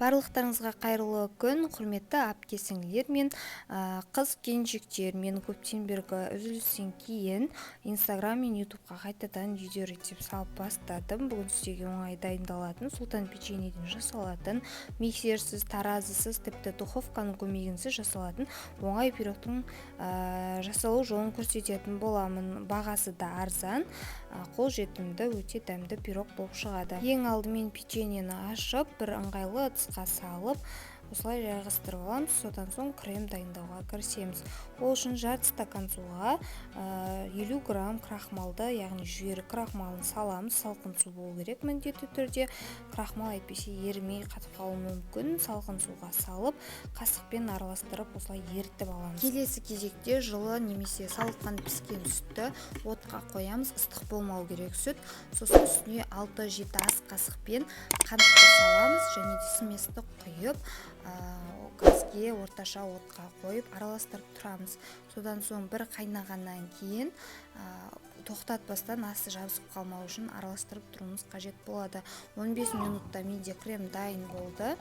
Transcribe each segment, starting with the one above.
Барлықтарыңызға қайырлы күн, құрметті әпке-сіңлілер мен қыз-келіншектер! Мен көптен бергі үзілістен кейін Инстаграм мен Ютубқа қайтадан видео рецепт салып бастадым. Бүгін сіздерге оңай дайындалатын, сұлтан печеньеден жасалатын, миксерсіз, таразысыз, тіпті духовканың көмегінсіз жасалатын оңай пирогтың жасалу жолын көрсететін боламын. Бағасы да арзан, қолжетімді, өте дәмді пирог болып шығады. Ең алдымен печеньені ашып, бір ыңғайлы ыдысқа салып, осылай жайғастырып аламыз. Содан соң крем дайындауға кірісеміз. Ол үшін жарты стакан суға 50 грамм крахмалды, яғни жүгері крахмалын саламыз. Салқын су болу керек міндетті түрде крахмал, әйтпесе ерімей, қатып қалуы мүмкін. Салқын суға салып, қасықпен араластырып, осылай ерітіп аламыз. Келесі кезекте жылы немесе салқын піскен сүтті отқа қоямыз. Ыстық болмау керек сүт. Сосын үстіне 6-7 ас қасықпен қантты саламыз және де сместі құйып, газге, орташа отқа қойып, араластырып тұрамыз. Содан соң бір қайнағаннан кейін тоқтатпастан, асты жабысып қалмау үшін араластырып тұруымыз қажет болады. 15 минутта менде крем дайын болды.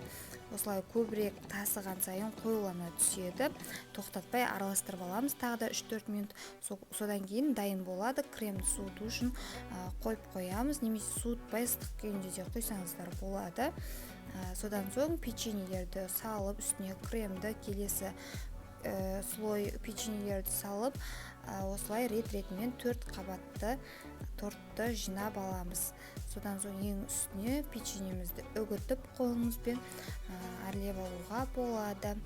Осылай көбірек тасыған сайын қоюлана түседі. Тоқтатпай араластырып аламыз тағы да 3-4 минут. Содан кейін дайын болады. Кремді суыту үшін қойып қоямыз немесе суытпай, ыстық күйінде де құйсаңыздар болады. Содан соң печеньелерді салып, үстіне кремді, келесі слой печеньелерді салып, осылай рет ретімен төрт қабатты тортты жинап аламыз. Содан соң ең үстіне печеньемізді үгітіп, қолымызбен әрлеп алуға болады.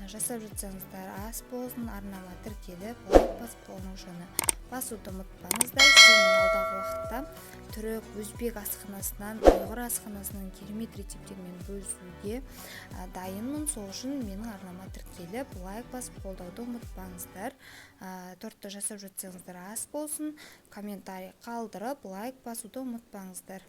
Жасап жатсаңыздар, ас болсын! Арнама тіркеліп, лайк басып, қоңыраушаны басуды ұмытпаңыздар. Сіздермен алдағы уақытта түрік, өзбек асханасынан, ұйғыр асханасынан керемет рецепттермен бөлісуге дайынмын. Сол үшін менің арнама тіркеліп, лайк басып, қолдауды ұмытпаңыздар. Тортты жасап жатсаңыздар, ас болсын! Комментарий қалдырып, лайк басуды ұмытпаңыздар.